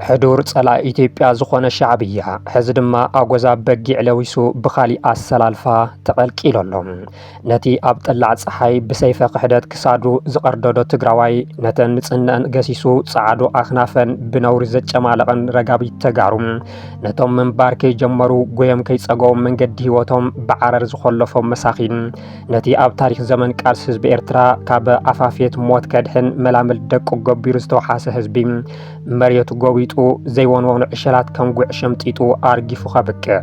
ሕዱር ጸላኢ ኢትዮጵያ ዝኾነ ሻዕብያ፣ ሕዚ ድማ ኣጎዛ በጊዕ ለዊሱ ብኻሊእ ኣሰላልፋ ተቐልቂሉ ኣሎ። ነቲ ኣብ ጠላዕ ጸሓይ ብሰይፈ ክሕደት ክሳዱ ዝቐርደዶ ትግራዋይ፣ ነተን ንጽነአን ገሲሱ ጸዓዱ ኣኽናፈን ብነውሪ ዘጨማለቐን ረጋቢት ተጋሩ፣ ነቶም ምንባር ከይጀመሩ ጎዮም ከይጸገዎም መንገዲ ህይወቶም ብዓረር ዝኾለፎም መሳኺን፣ ነቲ ኣብ ታሪኽ ዘመን ቃልሲ ህዝቢ ኤርትራ ካብ ኣፋፌት ሞት ከድሕን መላምል ደቁ ገቢሩ ዝተውሓሰ ህዝቢ፣ መሬቱ ጎቢጡ ዘይወንወኑ ዕሸላት ከም ጉዕ ሸምጢጡ ኣርጊፉ ከብቅዕ፣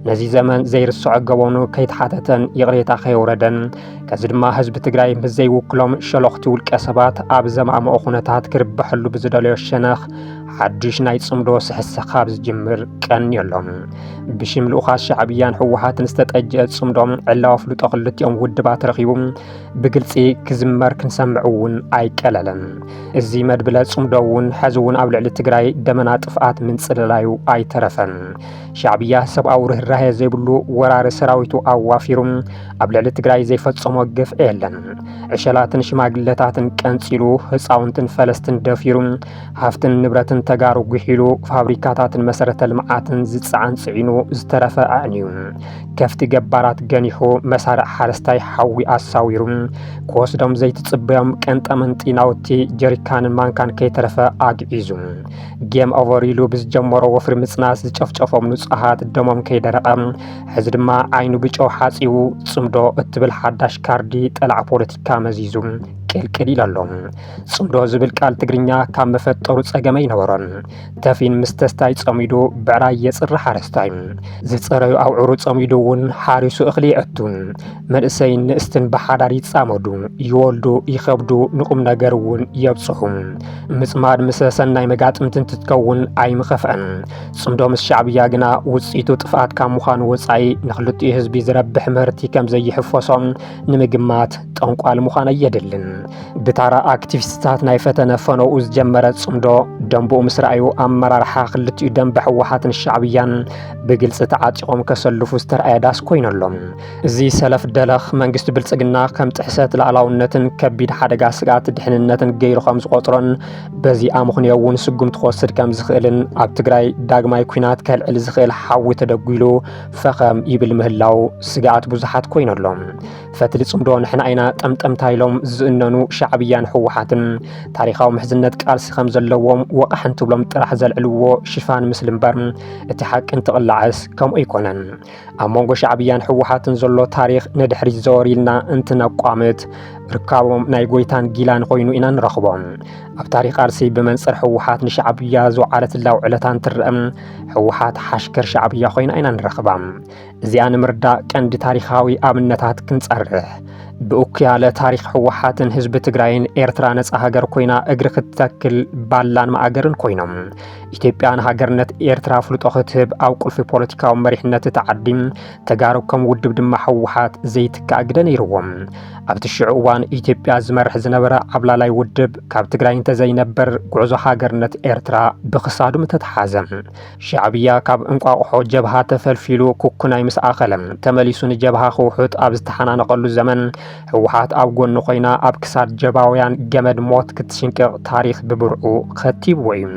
ነዚ ዘመን ዘይርስዖ ገበኑ ከይተሓተተን ይቕሬታ ከየውረደን፣ ከዚ ድማ ህዝቢ ትግራይ ምስ ዘይውክሎም ሸለኽቲ ውልቀ ሰባት ኣብ ዘማእምኦ ኩነታት ክርበሐሉ ብዝደለዮ ሸነኽ ሓድሽ ናይ ጽምዶ ስሕሰ ካብ ዝጅምር ቀንዩ ኣሎ። ብሽም ልኡኻት ሻዕብያን ህወሓትን ዝተጠጀ ጽምዶ ዕላዊ ኣፍልጦ ክልቲኦም ውድባት ረኺቡ ብግልጺ ክዝመር ክንሰምዕ እውን ኣይቀለለን። እዚ መድብለ ጽምዶ እውን ሕዚ እውን ኣብ ልዕሊ ትግራይ ደመና ጥፍኣት ምንጽልላዩ ኣይተረፈን። ሻዕብያ ሰብኣዊ ርህራሄ ዘይብሉ ወራሪ ሰራዊቱ ኣዋፊሩ ኣብ ልዕሊ ትግራይ ዘይፈጸሞ ግፍዒ የለን። ዕሸላትን ሽማግለታትን ቀንጺሉ፣ ህፃውንትን ፈለስትን ደፊሩ፣ ሃፍትን ንብረትን ተጋሩ ጉሒሉ፣ ፋብሪካታትን መሰረተ ልምዓትን ዝፀዓን ፅዒኑ ዝተረፈ ኣዕንዩ፣ ከፍቲ ገባራት ገኒሑ፣ መሳርዕ ሓረስታይ ሓዊ ኣሳዊሩ፣ ክወስዶም ዘይትፅበዮም ቀንጠመንጢ ናውቲ ጀሪካንን ማንካን ከይተረፈ ኣግዒዙ፣ ጌም ኦቨር ኢሉ ብዝጀመሮ ወፍሪ ምፅናስ ዝጨፍጨፎም ንፁሃት ደሞም ከይደረቐ፣ ሕዚ ድማ ዓይኑ ብጨው ሓፂቡ፣ ፅምዶ እትብል ሓዳሽ ካርዲ ጠላዕ ፖለቲካ መዚዙ ቅልቅል ኢሉ ኣሎ። ጽምዶ ዝብል ቃል ትግርኛ ካብ መፈጠሩ ጸገም ኣይነበሮን። ተፊን ምስ ተስታይ ጸሚዱ ብዕራይ የጽሪ ሓረስታይ። ዝጸረዩ ኣብዑሩ ጸሚዱ እውን ሓሪሱ እኽሊ የእቱ። መንእሰይን ንእስትን ብሓዳር ይጻመዱ፣ ይወልዱ፣ ይኸብዱ፣ ንቁም ነገር እውን የብጽሑ። ምጽማድ ምስ ሰናይ መጋጥምቲ እንትትከውን ኣይምኸፍአን። ጽምዶ ምስ ሻዕብያ ግና ውጽኢቱ ጥፍኣት ካብ ምዃኑ ወጻኢ ንኽልቲኡ ህዝቢ ዝረብሕ ምህርቲ ከም ዘይሕፈሶም ንምግማት ጠንቋል ምዃን ኣየድልን። ብታራ ኣክቲቪስትታት ናይ ፈተነ ፈነኡ ዝጀመረ ጽምዶ ደንብኡ ምስ ረኣዩ ኣመራርሓ ክልቲኡ ደንበ ህወሓትን ሻዕብያን ብግልጺ ተዓጢቖም ከሰልፉ ዝተረኣየ ዳስ ኮይነሎም። እዚ ሰለፍ ደለኽ መንግስቲ ብልጽግና ከም ጥሕሰት ሉዓላውነትን ከቢድ ሓደጋ ስግኣት ድሕንነትን ገይሩ ከም ዝቖጽሮን በዚ ኣመኽንዮ እውን ስጉምቲ ክወስድ ከም ዝኽእልን ኣብ ትግራይ ዳግማይ ኲናት ከልዕል ዝኽእል ሓዊ ተደጒሉ ፈኸም ይብል ምህላው ስግኣት ብዙሓት ኮይነሎም። ፈትሊ ጽምዶ ንሕና ኢና ጠምጠምታ ኢሎም ዝእነኑ ሻዕብያን ህወሓትን ታሪኻዊ ምሕዝነት ቃልሲ ከም ዘለዎም ወቕሕን ትብሎም ጥራሕ ዘልዕልዎ ሽፋን ምስሊ እምበር እቲ ሓቂ እንትቕላዕስ ከምኡ ኣይኮነን። ኣብ መንጎ ሻዕብያን ህወሓትን ዘሎ ታሪኽ ንድሕሪት ዘወር ኢልና እንትነቋምት ርካቦም ናይ ጎይታን ጊላን ኮይኑ ኢና ንረኽቦ። ኣብ ታሪኽ ቃልሲ ብመንጽር ህወሓት ንሻዕብያ ዝወዓለት ላውዕለታ እንትረአ ህወሓት ሓሽከር ሻዕብያ ኮይና ኢና ንረኽባ። እዚኣ ንምርዳእ ቀንዲ ታሪኻዊ ኣብነታት ክንጸርሕ። ብእኩያለ ታሪኽ ህወሓትን ህዝቢ ትግራይን ኤርትራ ነጻ ሃገር ኮይና እግሪ ክትተክል ባላን ማእገርን ኮይኖም። ኢትዮጵያ ንሃገርነት ኤርትራ ፍልጦ ክትህብ ኣብ ቁልፊ ፖለቲካዊ መሪሕነት እቲ ዓዲ ተጋሩ ከም ውድብ ድማ ህወሓት ዘይትካእ ግደ ነይርዎም። ኣብቲ ሽዑ እዋን ኢትዮጵያ ዝመርሕ ዝነበረ ዓብላላይ ውድብ ካብ ትግራይ እንተዘይነበር ጉዕዞ ሃገርነት ኤርትራ ብኽሳዱ ምተተሓዘ። ሻዕብያ ካብ እንቋቑሖ ጀብሃ ተፈልፊሉ ኩኩናይ ምስ ኣኸለ፣ ተመሊሱ ንጀብሃ ክውሕጥ ኣብ ዝተሓናነቐሉ ዘመን፣ ህወሓት ኣብ ጎኑ ኮይና ኣብ ክሳድ ጀብሃውያን ገመድ ሞት ክትሽንቅቕ ታሪኽ ብብርዑ ከቲብዎ እዩ።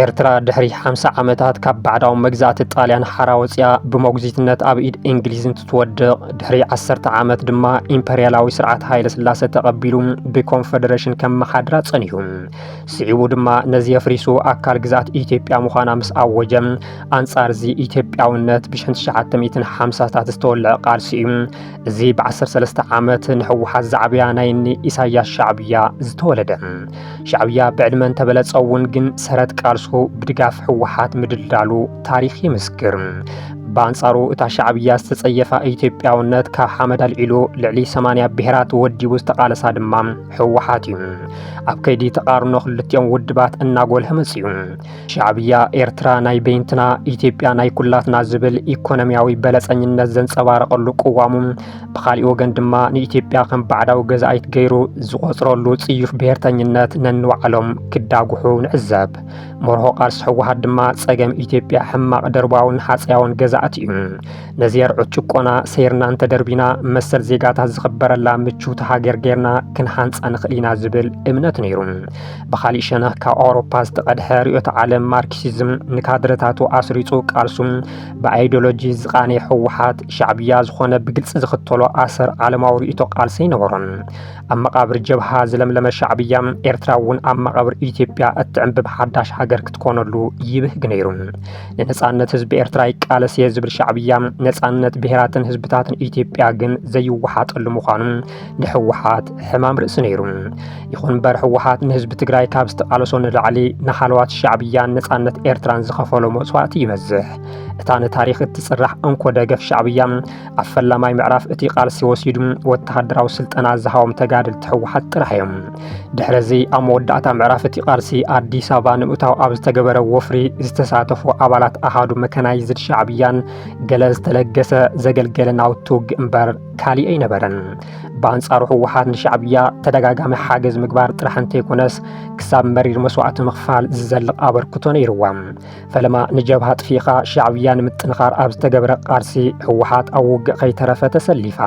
ኤርትራ ድሕሪ ሓምሳ ዓመታት ካብ ባዕዳዊ መግዛእቲ ጣልያን ሓራ ወፂኣ ብሞግዚትነት ኣብ ኢድ እንግሊዝ እንትትወድቕ፣ ድሕሪ ዓሰርተ ዓመት ድማ ኢምፐርያላዊ ስርዓት ሃይለ ስላሰ ተቐቢሉ ብኮንፈደሬሽን ከመሓድራ ጸኒሑ። ስዒቡ ድማ ነዚ ኣፍሪሱ ኣካል ግዝኣት ኢትዮጵያ ምዃና ምስ ኣወጀ፣ ኣንጻር እዚ ኢትዮጵያውነት ብሽሕን ትሽዓተ ሚእትን ሓምሳታት ዝተወልዐ ቃልሲ እዩ። እዚ ብ ዓሰርተ ሰለስተ ዓመት ንህወሓት ዛዕብያ ናይ እኒ ኢሳያስ ሻዕብያ ዝተወለደ። ሻዕብያ ብዕድመ እንተበለጸ እውን ግን ሰረት ቃልሱ ብድጋፍ ህወሓት ምድልዳሉ ታሪኽ ይምስክር። ብኣንጻሩ እታ ሻዕብያ ዝተጸየፋ ኢትዮጵያውነት ካብ ሓመድ ኣልዒሉ ልዕሊ ሰማንያ ብሄራት ወዲቡ ዝተቓለሳ ድማ ህወሓት እዩ። ኣብ ከይዲ ተቓርኖ ክልቲኦም ውድባት እናጎልሀ መጺኡ። ሻዕብያ ኤርትራ ናይ በይንትና፣ ኢትዮጵያ ናይ ኩላትና ዝብል ኢኮኖሚያዊ በለጸኝነት ዘንጸባረቐሉ ቅዋሙ፣ ብኻሊእ ወገን ድማ ንኢትዮጵያ ከም ባዕዳዊ ገዛኢት ገይሩ ዝቖጽረሉ ጽዩፍ ብሄርተኝነት ነንባዕሎም ክዳጉሑ ንዕዘብ። መርሆ ቃልሲ ህወሓት ድማ ጸገም ኢትዮጵያ ሕማቕ ደርባውን ሃጸያውን ገዛ ኣትዩ። ነዚ የርዑት ጭቆና ሰይርና እንተደርቢና፣ መሰል ዜጋታት ዝኽበረላ ምችውቲ ሃገር ጌርና ክንሃንጻ ንኽእል ኢና ዝብል እምነት ነይሩ። ብኻሊእ ሸነኽ፣ ካብ ኣውሮፓ ዝተቐድሐ ርእዮተ ዓለም ማርክሲዝም ንካድረታቱ ኣስሪጹ ቃልሱ ብኣይዲዮሎጂ ዝቓነየ ህወሓት፣ ሻዕብያ ዝኾነ ብግልጺ ዝኽተሎ ኣሰር ዓለማዊ ርእይቶ ቃልሲ ኣይነበሮን። ኣብ መቓብር ጀብሃ ዝለምለመ ሻዕብያ፣ ኤርትራ እውን ኣብ መቓብር ኢትዮጵያ እትዕንብብ ሓዳሽ ሃገር ክትኮነሉ ይብህግ ነይሩ። ንነጻነት ህዝቢ ኤርትራ ይቃለስ እየ ዝብል ሻዕብያ፣ ነጻነት ብሄራትን ህዝብታትን ኢትዮጵያ ግን ዘይወሓጠሉ ምዃኑ ንህወሓት ሕማም ርእሲ ነይሩ። ይኹን እምበር፣ ህወሓት ንህዝቢ ትግራይ ካብ ዝተቓለሶ ንላዕሊ፣ ንሃለዋት ሻዕብያን ነጻነት ኤርትራን ዝኸፈሎ መስዋእቲ ይበዝሕ። እታ ንታሪኽ እትጽራሕ እንኮ ደገፍ ሻዕብያ፣ ኣብ ፈላማይ ምዕራፍ እቲ ቃልሲ ወሲዱ ወተሃደራዊ ስልጠና ዝሃቦም ተጋደልቲ ህወሓት ጥራሕ እዮም። ድሕሪ እዚ፣ ኣብ መወዳእታ ምዕራፍ እቲ ቃልሲ ኣዲስ ኣበባ ንምእታው ኣብ ዝተገበረ ወፍሪ ዝተሳተፉ ኣባላት ኣሃዱ መካናይዝድ ሻዕብያን ገለ ዝተለገሰ ዘገልገለ ናውቲ ውግእ እምበር ካሊእ ኣይነበረን። ብኣንጻሩ፣ ህወሓት ንሻዕብያ ተደጋጋሚ ሓገዝ ምግባር ጥራሕ እንተይኮነስ፣ ክሳብ መሪር መስዋእቲ ምኽፋል ዝዘልቕ ኣበርክቶ ነይርዋ። ፈለማ ንጀብሃ ኣጥፊእኻ ሻዕብያ ንምጥንኻር ኣብ ዝተገብረ ቃልሲ፣ ህወሓት ኣብ ውግእ ከይተረፈ ተሰሊፋ።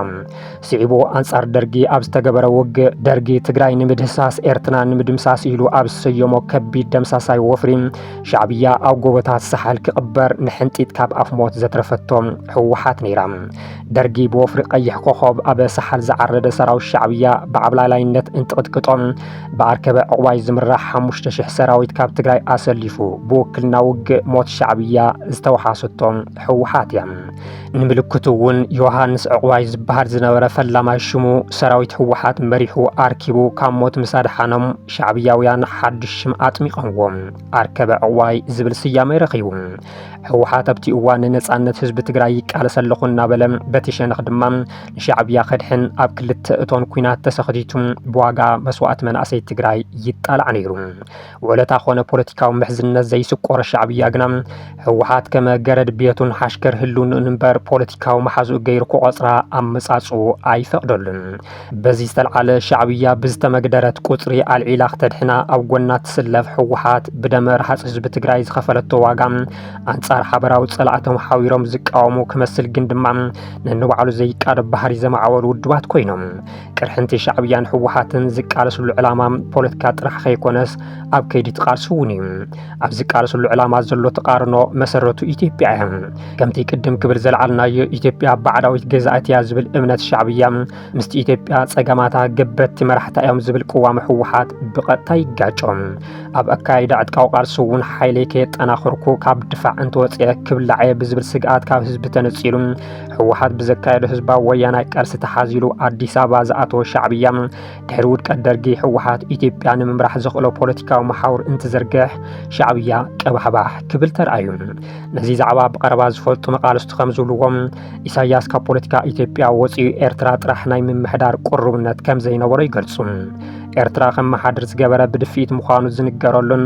ስዒቡ፣ ኣንጻር ደርጊ ኣብ ዝተገበረ ውግእ፣ ደርጊ ትግራይ ንምድህሳስ፣ ኤርትራ ንምድምሳስ ኢሉ ኣብ ዝሰየሞ ከቢድ ደምሳሳይ ወፍሪ፣ ሻዕብያ ኣብ ጎቦታት ሳሕል ክቕበር፣ ንሕንጢጥ ካብ ኣፍ ሞት ዘትረፈቶ ህወሓት ነይራ። ደርጊ ብወፍሪ ቀይሕ ኮኾብ ኣብ ሳሕል ዝዓረደ ሰራዊት ሻዕብያ ብዓብላላይነት እንትቕጥቅጦ፣ ብኣርከበ ዕቑባይ ዝምራሕ ሓሙሽተ ሽሕ ሰራዊት ካብ ትግራይ ኣሰሊፉ፣ ብውክልና ውግእ ሞት ሻዕብያ ዝተወሓሰቶ ህወሓት እያ። ንምልክቱ እውን፣ ዮሃንስ ዕቑባይ ዝበሃል ዝነበረ ፈላማይ ሽሙ ሰራዊት ህወሓት መሪሑ ኣርኪቡ ካብ ሞት ምስ ኣድሓኖም፣ ሻዕብያውያን ሓድሽ ሽም ኣጥሚቖምዎ። ኣርከበ ዕቑባይ ዝብል ስያመ ረኺቡ። ህወሓት ኣብቲ እዋን ንነጻነት ህዝቢ ትግራይ ይቃለስ ኣለኹ እናበለ፣ በቲ ሸነኽ ድማ ንሻዕብያ ከድሕን ኣብ ክልተ እቶን ኲናት ተሰኽቲቱ፣ ብዋጋ መስዋእቲ መናእሰይ ትግራይ ይጣላዕ ነይሩ። ውዕለታ ኮነ ፖለቲካዊ ምሕዝነት ዘይስቆሮ ሻዕብያ ግና፣ ህወሓት ከመ ገረድ ቤቱን ሓሽከር ህልውንኡን እምበር ፖለቲካዊ መሓዝኡ ገይሩ ክቖጽራ ኣመጻጽኡ ኣይፈቕደሉን። በዚ ዝተልዓለ፣ ሻዕብያ ብዝተመግደረት ቁጽሪ ኣልዒላ ክተድሕና ኣብ ጎና ትስለፍ ህወሓት፣ ብደመ ረሃጽ ህዝቢ ትግራይ ዝኸፈለቶ ዋጋ፣ ኣንጻር ሓበራዊ ጸላእቶም ሓዊሮም ዝቃወሙ ክመስል ግን ድማ፣ ነንባዕሉ ዘይቃደብ ባህሪ ዘማዕበሉ ውድባት ኮይኖም፣ ቅርሕንቲ ሻዕብያን ህወሓትን ዝቃለስሉ ዕላማ ፖለቲካ ጥራሕ ከይኮነስ፣ ኣብ ከይዲ እቲ ቃልሲ እውን እዩ። ኣብ ዝቃለስሉ ዕላማ ዘሎ ተቓርኖ መሰረቱ ኢትዮጵያ እያ። ከምቲ ቅድም ክብል ዘልዓልናዮ፣ ኢትዮጵያ ባዕዳዊት ገዛእቲ እያ ዝብል እምነት ሻዕብያ፣ ምስቲ ኢትዮጵያ ጸገማታ ገበትቲ መራሕታ እዮም ዝብል ቅዋም ህወሓት ብቐጥታ ይጋጮ። ኣብ ኣካይዳ ዕጥቃዊ ቃልሲ እውን፣ ሓይለይ ከየጠናኸርኩ ካብ ድፋዕ እንተወፅአ ክብላዕ እየ ብዝብል ስግኣት ካብ ህዝቢ ተነፂሉ፣ ህወሓት ብዘካየዶ ህዝባዊ ወያናይ ቃልሲ ተሓዚሉ ኣዲስ ኣበባ ዝኣተወ ሻዕብያ፣ ድሕሪ ውድቀት ደርጊ፣ ህወሓት ኢትዮጵያ ንምምራሕ ዘኽእሎ ፖለቲካዊ መሓውር እንትዝርግሕ፣ ሻዕብያ ቀባሕባሕ ክብል ተራእዩ። ነዚ ዛዕባ ብቐረባ ዝፈልጡ መቓልስቱ ከም ዝብልዎ፣ ኢሳያስ ካብ ፖለቲካ ኢትዮጵያ ወፂኡ ኤርትራ ጥራሕ ናይ ምምሕዳር ቅሩብነት ከም ዘይነበሮ ይገልጹ። ኤርትራ ከመሓድር ዝገበረ ብድፍኢት ምዃኑ ዝንገረሉን፣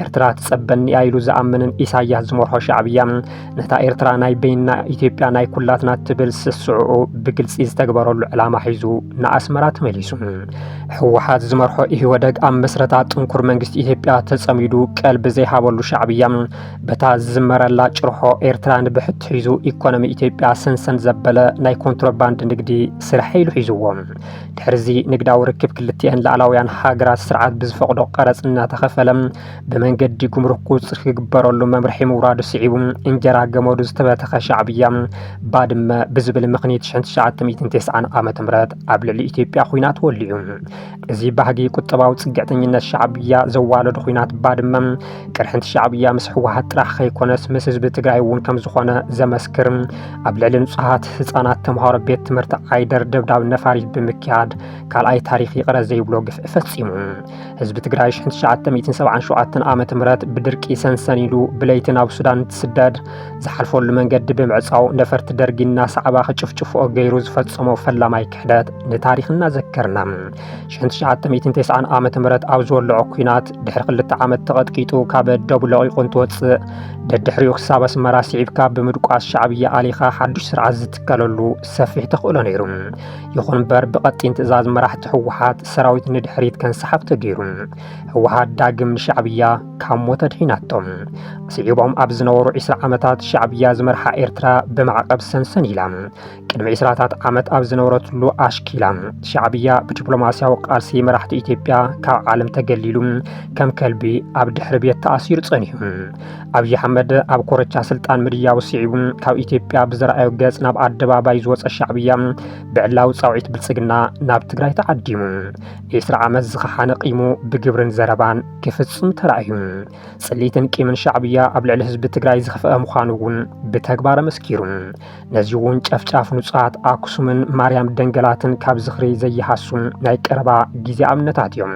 ኤርትራ ትጸበኒ እያ ኢሉ ዝኣምንን ኢሳያስ ዝመርሖ ሻዕብያ፣ ነታ ኤርትራ ናይ በይንና፣ ኢትዮጵያ ናይ ኩላትና ትብል ስስዕኡ ብግልጺ ዝተግበረሉ ዕላማ ሒዙ ንኣስመራ ተመሊሱ። ህወሓት ዝመርሖ ኢህወደግ ኣብ መስረታ ጥንኩር መንግስቲ ኢትዮጵያ ተጸሚዱ ቀልቢ ዘይሃበሉ ሻዕብያ፣ በታ ዝዝመረላ ጭርሖ ኤርትራ ንብሕቲ ሒዙ፣ ኢኮኖሚ ኢትዮጵያ ሰንሰን ዘበለ ናይ ኮንትሮባንድ ንግዲ ስርሐ ኢሉ ሒዝዎ። ድሕሪዚ፣ ንግዳዊ ርክብ ክልቲአን ላዕላውያን ሃገራት ስርዓት ብዝፈቕዶ ቀረጽ እናተኸፈለ፣ ብመንገዲ ጉምሩክ ቁጽሪ ክግበረሉ መምርሒ ምውራዱ ስዒቡ፣ እንጀራ ገመዱ ዝተበተኸ ሻዕብያ፣ ባድመ ብዝብል ምኽኒት ሽሕን ትሽዓተ ሚእትን ተስዓን ዓመተ ምህረት ኣብ ልዕሊ ኢትዮጵያ ኹናት ወሊዑ። እዚ ባህጊ ቁጠባዊ ጽግዕተኝነት ሻዕብያ ዘዋለዶ ኹናት ባድመ፣ ቅርሕንቲ ሻዕብያ ምስ ህወሓት ጥራሕ ከይኮነስ፣ ምስ ህዝቢ ትግራይ እውን ከም ዝኾነ ዘመስክር፣ ኣብ ልዕሊ ንጹሃት ህጻናት ተምሃሮ ቤት ትምህርቲ ዓይደር ደብዳብ ነፋሪት ብምክያድ፣ ካልኣይ ታሪኽ ይቕረ ዘይብሎ ግፍዒ ፈጺሙ። ህዝቢ ትግራይ ሽሕን ትሽዓተ ሚእትን ሰብዓን ሸውዓተን ዓመተ ምህረት ብድርቂ ሰንሰን ኢሉ ብለይቲ ናብ ሱዳን እንትስደድ፣ ዝሓልፈሉ መንገዲ ብምዕጻው፣ ነፈርቲ ደርጊ እናሰዓባ ክጭፍጭፍኦ ገይሩ ዝፈጸሞ ፈላማይ ክሕደት ንታሪኽ እናዘከርና። ሽሕን ትሽዓተ ሚእትን ተስዓን ዓመተ ምህረት ኣብ ዝወለዖ ኲናት፣ ድሕሪ ክልተ ዓመት ተቐጥቂጡ ካብ ደቡ ለቒቑ እንትወጽእ፣ ደድሕሪኡ ክሳብ ኣስመራ ስዒብካ ብምድቋስ ሻዕብያ ኣሊኻ ሓዱሽ ስርዓት ዝትከለሉ ሰፊሕ ተኽእሎ ነይሩ። ይኹን እምበር፣ ብቐጢን ትእዛዝ መራሕቲ ህወሓት፣ ሰራዊት ንድሕሪት ድሕሪት ከንሰሓብ ተገይሩ። ህወሓት ዳግም ንሻዕብያ ካብ ሞት ኣድሒናቶም። ስዒቦም ኣብ ዝነበሩ ዕስራ ዓመታት ሻዕብያ ዝመርሓ ኤርትራ ብማዕቐብ ሰንሰን ኢላ። ቅድሚ ዕስራታት ዓመት ኣብ ዝነበረትሉ ኣሽኪላ ሻዕብያ ብዲፕሎማስያዊ ቃልሲ መራሕቲ ኢትዮጵያ ካብ ዓለም ተገሊሉ ከም ከልቢ ኣብ ድሕሪ ቤት ተኣሲሩ ጸኒሑ። ኣብይ ኣሕመድ ኣብ ኮረቻ ስልጣን ምድያቡ ስዒቡ ካብ ኢትዮጵያ ብዘርኣዮ ገጽ ናብ ኣደባባይ ዝወጸ ሻዕብያ ብዕላዊ ጻውዒት ብልጽግና ናብ ትግራይ ተዓዲሙ። ንዕስራ ዓመት ዝኸሓነ ቂሙ ብግብርን ዘረባን ክፍጽም ተራእዩ። ጽሊትን ቂምን ሻዕብያ ኣብ ልዕሊ ህዝቢ ትግራይ ዝኸፍአ ምዃኑ እውን ብተግባር ኣመስኪሩ። ነዚ እውን ጨፍጫፍ ንጹሃት ኣክሱምን ማርያም ደንገላትን ካብ ዝኽሪ ዘይሃሱ ናይ ቀረባ ግዜ ኣብነታት እዮም።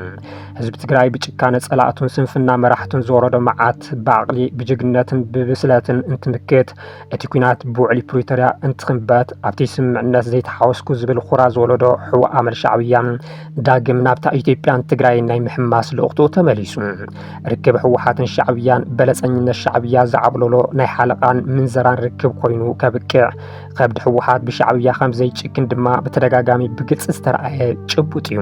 ህዝቢ ትግራይ ብጭካነ ጸላእቱን ስንፍና መራሕቱን ዝወረዶ መዓት ብዓቕሊ፣ ብጅግነትን ብብስለትን እንትምክት፣ እቲ ኲናት ብውዕሊ ፕሪቶርያ እንትኽንበት ኣብቲ ስምምዕነት ዘይተሓወስኩ ዝብል ኹራ ዝወለዶ ሕዋ ኣመል ሻዕብያ ዳግም ናብታ ኢትዮጵያን ትግራይን ናይ ምሕማስ ልእኽትኡ ተመሊሱ። ርክብ ህወሓትን ሻዕብያን በለጸኝነት ሻዕብያ ዝዓብለሎ ናይ ሓለቓን ምንዘራን ርክብ ኮይኑ ከብቅዕ፣ ከብዲ ህወሓት ብሻዕብያ ከም ዘይጭክን ድማ ብተደጋጋሚ ብግልጺ ዝተረኣየ ጭቡጥ እዩ።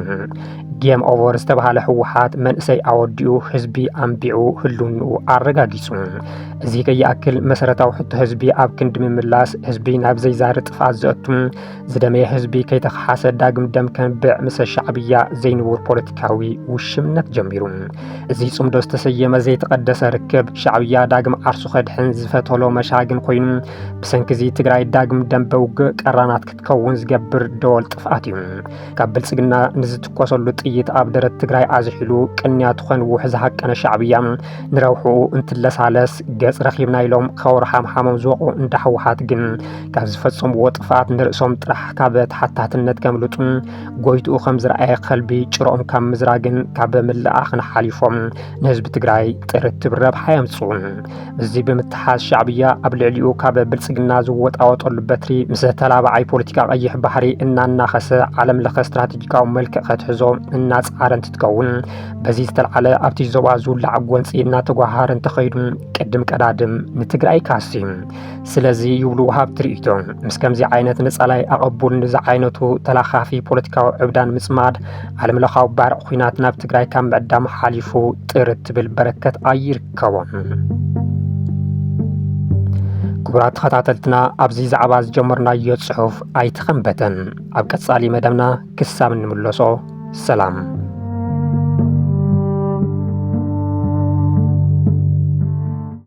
ጌም ኦቨር ዝተባህለ ህወሓት መንእሰይ ኣወዲኡ፣ ህዝቢ ኣንቢዑ፣ ህልውንኡ ኣረጋጊጹ። እዚ ከይኣክል መሰረታዊ ሕቶ ህዝቢ ኣብ ክንዲ ምምላስ፣ ህዝቢ ናብ ዘይዛሪ ጥፍኣት ዘእቱ፣ ዝደመየ ህዝቢ ከይተኸሓሰ ዳግም ደም ከንብዕ፣ ምስ ሻዕብያ ዘይንቡር ፖለቲካዊ ውሽምነት ጀሚሩ። እዚ ጽምዶ ዝተሰየመ ዘይተቐደሰ ርክብ ሻዕብያ ዳግም ዓርሱ ከድሕን ዝፈተሎ መሻግን ኮይኑ፣ ብሰንኪ እዚ ትግራይ ዳግም ደንበ ውግእ ቀራናት ክትከውን ዝገብር ደወል ጥፍኣት እዩ። ካብ ብልጽግና ንዝትኮሰሉ ጥይት ኣብ ደረት ትግራይ ኣዝሒሉ ቅንያቱ ከንውሕ ዝሃቀነ ሻዕብያ፣ ንረብሕኡ እንትለሳለስ ገጽ ረኺብና ኢሎም ከወርሓምሓሞም ዝወቑ እንዳ ህወሓት ግን፣ ካብ ዝፈጸምዎ ጥፍኣት ንርእሶም ጥራሕ ካብ ተሓታትነት ከምልጡ፣ ጎይትኡ ከም ዝረኣየ ከልቢ ጭሮኦም ካብ ምዝራግን ካብ ምልኣኽን ሓሊፎም ንህዝቢ ትግራይ ጥርት ትብል ረብሓ ኣየምጽኡን። ምስዚ ብምትሓዝ ሻዕብያ ኣብ ልዕሊኡ ካብ ብልጽግና ዝወጣወጠሉ በትሪ ምስ ተላባዓይ ፖለቲካ ቀይሕ ባሕሪ እናናኸሰ ዓለም ለኸ ስትራቴጂካዊ መልክዕ ከትሕዞ እናጻረ እንትትከውን፣ በዚ ዝተልዓለ ኣብቲ ዞባ ዝውላዕ ጎንጺ እናተጓሃረ እንተኸይዱ ቅድም ቀዳድም ንትግራይ ካሲ። ስለዚ ይብሉ ወሃብቲ ርእይቶ፣ ምስ ከምዚ ዓይነት ንጻላይ ኣቐቡል ንዚ ዓይነቱ ተላኻፊ ፖለቲካዊ ዕብዳን ምጽማድ ዓለም ለኻዊ ባርዕ ኲናት ናብ ትግራይ ካብ ምዕዳም ሓሊፉ ጥርት ትብል በረከት ኣይርከቦን። ክቡራት ተኸታተልትና፣ ኣብዚ ዛዕባ ዝጀመርናዮ ጽሑፍ ኣይተኸንበተን። ኣብ ቀጻሊ መደብና ክሳብ እንምለሶ ሰላም።